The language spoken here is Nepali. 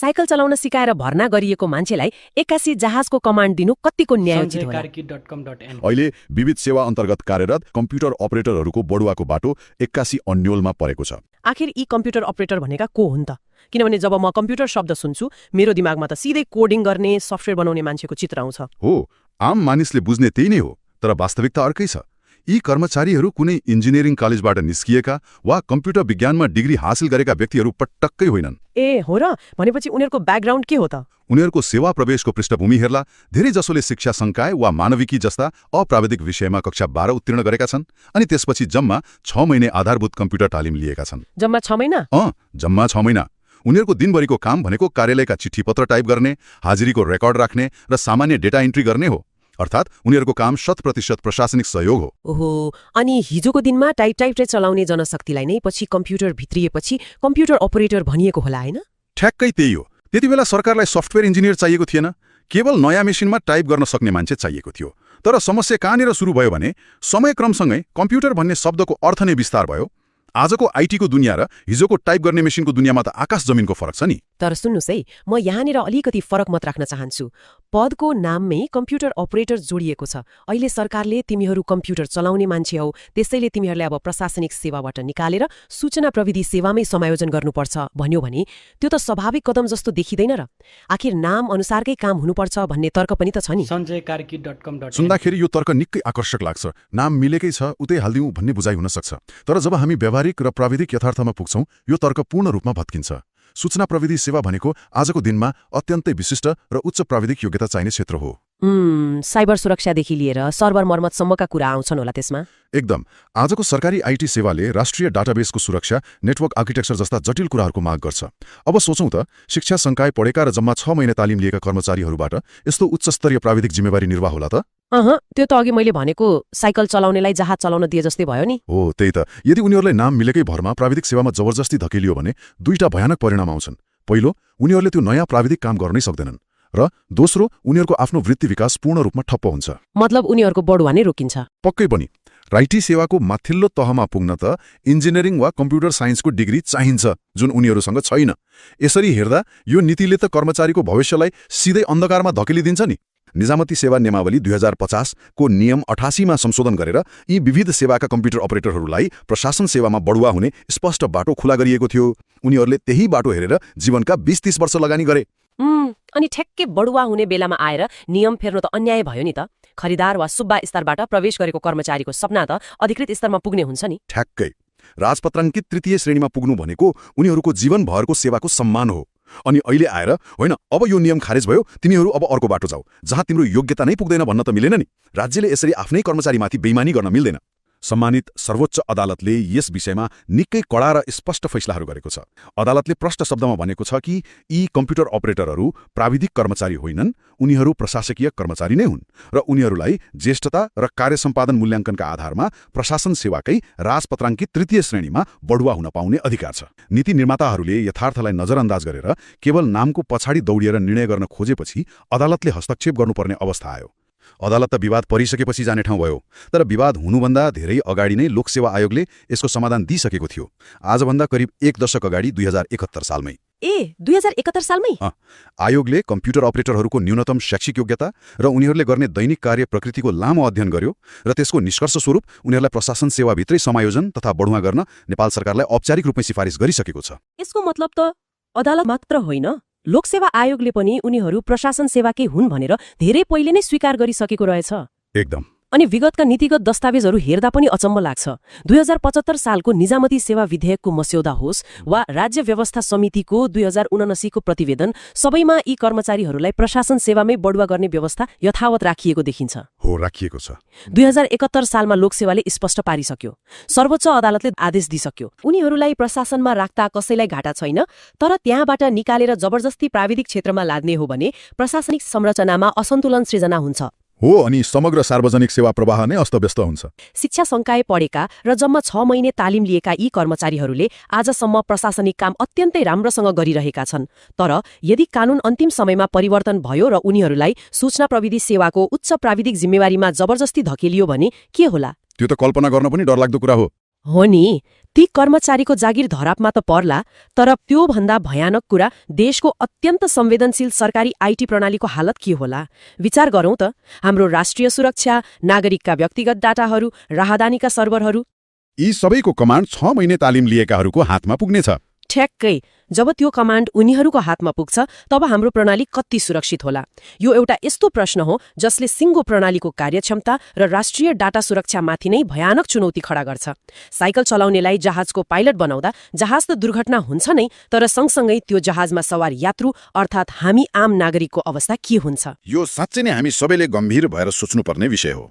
साइकल चलाउन सिकाएर भर्ना गरिएको मान्छेलाई 81 जहाजको कमान्ड दिनु कतिको न्यायोचित होला? अहिले विविध सेवा अन्तर्गत कार्यरत कम्प्युटर अपरेटरहरूको बढुवाको बाटो 81 अन्योलमा परेको छ। आखिर यी कम्प्युटर अपरेटर भनेका को हुन् त? किनभने जब म कम्प्युटर शब्द सुन्छु मेरो दिमागमा त सिधै कोडिङ गर्ने सफ्टवेयर बनाउने मान्छेको चित्र आउँछ। हो, आम मानिसले बुझ्ने त्यही नै हो, तर वास्तविकता अर्कै छ। यी कर्मचारीहरू कुनै इन्जिनियरिङ कलेजबाट निस्किएका वा कम्प्युटर विज्ञानमा डिग्री हासिल गरेका व्यक्तिहरू पटक्कै होइनन्। ए हो र? भनेपछि उनीहरूको ब्याकग्राउन्ड के हो त? उनीहरूको सेवा प्रवेशको पृष्ठभूमि हेर्ला धेरै जसोले शिक्षा संकाय वा मानविकी जस्ता अप्राविधिक विषयमा कक्षा 12 उत्तीर्ण गरेका छन् अनि त्यसपछि जम्मा 6 महिने आधारभूत कम्प्युटर तालिम लिएका छन्। जम्मा 6 महिना? जम्मा 6 महिना। उनीहरूको दिनभरिको काम भनेको कार्यालयका चिठीपत्र टाइप गर्ने, हाजिरीको रेकर्ड राख्ने र सामान्य डेटा इन्ट्री गर्ने हो। अर्थात् उनीहरूको काम 100% प्रशासनिक सहयोग हो। ओहो, अनि हिजोको दिनमा टाइपराइटर चलाउने जनशक्तिलाई नै पछि कम्प्युटर भित्रिएपछि कम्प्युटर अपरेटर भनिएको होला हैन? ठ्याक्कै त्यही हो। त्यति बेला सरकारलाई सफ्टवेयर इन्जिनियर चाहिएको थिएन, केवल नयाँ मेसिनमा टाइप गर्न सक्ने मान्छे चाहिएको थियो। तर समस्या कहाँनिर सुरु भयो भने समयक्रमसँगै कम्प्युटर भन्ने शब्दको अर्थ नै विस्तार भयो। आजको आइटीको दुनियाँ र हिजोको टाइप गर्ने मेसिनको दुनियाँमा त आकाश जमिनको फरक छ नि। तर सुन्नुस् है, म यहाँनिर अलिकति फरक मत राख्न चाहन्छु। पदको नाममै कम्प्युटर अपरेटर जोडिएको छ। अहिले सरकारले तिमीहरू कम्प्युटर चलाउने मान्छे हौ, त्यसैले तिमीहरूलाई अब प्रशासनिक सेवाबाट निकालेर सूचना प्रविधि सेवामै समायोजन गर्नुपर्छ भन्यो भने त्यो त स्वाभाविक कदम जस्तो देखिँदैन र? आखिर नाम अनुसारकै काम हुनुपर्छ भन्ने तर्क पनि त छ नि। सुन्दाखेरि यो तर्क निकै आकर्षक लाग्छ। नाम मिलेकै छ उतै हाल्दिउँ भन्ने बुझाइ हुन सक्छ। तर जब हामी व्यावहारिक र प्राविधिक यथार्थमा पुग्छौँ यो तर्क पूर्ण रूपमा भत्किन्छ। सूचना प्रविधि सेवा भनेको आजको दिनमा अत्यन्तै विशिष्ट र उच्च प्राविधिक योग्यता चाहिने क्षेत्र हो। साइबर सुरक्षादेखि लिएर सर्भर मर्मतसम्मका कुरा आउँछन् होला त्यसमा? एकदम। आजको सरकारी आइटी सेवाले राष्ट्रिय डाटाबेसको सुरक्षा, नेटवर्क आर्किटेक्चर जस्ता जटिल कुराहरूको माग गर्छ। अब सोचौँ त, शिक्षा संकाय पढेका र जम्मा 6 महिना तालिम लिएका कर्मचारीहरूबाट यस्तो उच्च स्तरीय प्राविधिक जिम्मेवारी निर्वाह होला त? त्यो त अघि मैले भनेको साइकल चलाउनेलाई जहाज चलाउन दिए जस्तै भयो नि। हो, त्यही त। यदि उनीहरूलाई नाम मिलेकै भरमा प्राविधिक सेवामा जबरजस्ती धकेलियो भने दुईटा भयानक परिणाम आउँछन्। पहिलो, उनीहरूले त्यो नयाँ प्राविधिक काम गर्नै सक्दैनन्, र दोस्रो, उनीहरूको आफ्नो वृत्ति विकास पूर्ण रूपमा ठप्प हुन्छ। मतलब उनीहरूको बढुवा नै रोकिन्छ? पक्कै पनि। राइटी सेवाको माथिल्लो तहमा पुग्न त इन्जिनियरिङ वा कम्प्युटर साइन्सको डिग्री चाहिन्छ, जुन उनीहरूसँग छैन। यसरी हेर्दा यो नीतिले त कर्मचारीको भविष्यलाई सिधै अन्धकारमा धकेलिदिन्छ नि। निजामती सेवा नियमावली 2050 को नियम 88 मा संशोधन गरेर यी विविध सेवाका कम्प्युटर अपरेटरहरूलाई प्रशासन सेवामा बढुवा हुने स्पष्ट बाटो खुला गरिएको थियो। उनीहरूले त्यही बाटो हेरेर जीवनका 20-30 वर्ष लगानी गरे। अनि ठ्याक्कै बढुवा हुने बेलामा आएर नियम फेर्नु त अन्याय भयो नि त। खरिदार वा सुब्बा स्तरबाट प्रवेश गरेको कर्मचारीको सपना त अधिकृत स्तरमा पुग्ने हुन्छ नि। ठ्याक्कै। राजपत्राङ्कित तृतीय श्रेणीमा पुग्नु भनेको उनीहरूको जीवनभरको सेवाको सम्मान हो। अनि अहिले आएर होइन अब यो नियम खारेज भयो, तिमीहरू अब अर्को बाटो जाऊ जहाँ तिम्रो योग्यता नै पुग्दैन भन्न त मिलेन नि। राज्यले यसरी आफ्नै कर्मचारीमाथि बेइमानी गर्न मिल्दैन। सम्मानित सर्वोच्च अदालतले यस विषयमा निकै कडा र स्पष्ट फैसलाहरू गरेको छ। अदालतले प्रष्ट शब्दमा भनेको छ कि यी कम्प्युटर अपरेटरहरू प्राविधिक कर्मचारी होइनन्, उनीहरू प्रशासकीय कर्मचारी नै हुन् र उनीहरूलाई ज्येष्ठता र कार्य सम्पादन मूल्याङ्कनका आधारमा प्रशासन सेवाकै राजपत्राङ्कित तृतीय श्रेणीमा बढुवा हुन पाउने अधिकार छ। नीति निर्माताहरूले यथार्थलाई नजरअन्दाज गरेर केवल नामको पछाडि दौडिएर निर्णय गर्न खोजेपछि अदालतले हस्तक्षेप गर्नुपर्ने अवस्था आयो। अदालत त विवाद परिसकेपछि जाने ठाउँ भयो, तर विवाद हुनुभन्दा धेरै अगाडि नै लोकसेवा आयोगले यसको समाधान दिइसकेको थियो। आजभन्दा करिब 1 दशक अगाडि 2071 सालमै। 2071 सालमै? आयोगले कम्प्युटर अपरेटरहरूको न्यूनतम शैक्षिक योग्यता र उनीहरूले गर्ने दैनिक कार्य प्रकृतिको लामो अध्ययन गर्यो र त्यसको निष्कर्ष स्वरूप उनीहरूलाई प्रशासन सेवाभित्रै समायोजन तथा बढुवा गर्न नेपाल सरकारलाई औपचारिक रूपमै सिफारिस गरिसकेको छ। यसको मतलब त अदालत मात्र होइन, लोकसेवा आयोगले पनि उनीहरू प्रशासन सेवाकै हुन् भनेर धेरै पहिले नै स्वीकार गरिसकेको रहेछ। एकदम। अनि विगतका नीतिगत दस्तावेजहरू हेर्दा पनि अचम्म लाग्छ। 2075 सालको निजामती सेवा विधेयकको मस्यौदा होस् वा राज्य व्यवस्था समितिको 2079 को प्रतिवेदन, सबैमा यी कर्मचारीहरूलाई प्रशासन सेवामै बढुवा गर्ने व्यवस्था यथावत राखिएको देखिन्छ। हो, राखिएको छ। 2071 सालमा लोकसेवाले स्पष्ट पारिसक्यो, सर्वोच्च अदालतले आदेश दिइसक्यो, उनीहरूलाई प्रशासनमा राख्दा कसैलाई घाटा छैन, तर त्यहाँबाट निकालेर जबरजस्ती प्राविधिक क्षेत्रमा लाद्ने हो भने प्रशासनिक संरचनामा असन्तुलन सृजना हुन्छ। हो, अनि समग्र सार्वजनिक सेवा प्रवाह नै अस्तव्यस्त हुन्छ। शिक्षा संकाय पढेका र जम्मा 6 महिने तालिम लिएका यी कर्मचारीहरूले आजसम्म प्रशासनिक काम अत्यन्तै राम्रोसँग गरिरहेका छन्। तर यदि कानून अन्तिम समयमा परिवर्तन भयो र उनीहरूलाई सूचना प्रविधि सेवाको उच्च प्राविधिक जिम्मेवारीमा जबरजस्ती धकेलियो भने के होला? त्यो त कल्पना गर्न पनि डरलाग्दो कुरा हो। हो नि, ती कर्मचारीको जागिर धरापमा त पर्ला, तर त्योभन्दा भयानक कुरा देशको अत्यन्त संवेदनशील सरकारी आईटी प्रणालीको हालत के होला? विचार गरौँ त, हाम्रो राष्ट्रिय सुरक्षा, नागरिकका व्यक्तिगत डाटाहरू, राहदानीका सर्भरहरू। यी सबैको कमान्ड 6 महिने तालिम लिएकाहरूको हातमा पुग्नेछ। ठ्याक्कै। जब त्यो कमान्ड उनीहरूको हातमा पुग्छ तब हाम्रो प्रणाली कति सुरक्षित होला? यो एउटा यस्तो प्रश्न हो जसले सिङ्गो प्रणालीको कार्यक्षमता र राष्ट्रिय डाटा सुरक्षामाथि नै भयानक चुनौती खडा गर्छ। साइकल चलाउनेलाई जहाजको पाइलट बनाउँदा जहाज त दुर्घटना हुन्छ नै, तर सँगसँगै त्यो जहाजमा सवार यात्रु अर्थात् हामी आम नागरिकको अवस्था के हुन्छ? यो साँच्चै नै हामी सबैले गम्भीर भएर सोच्नुपर्ने विषय हो।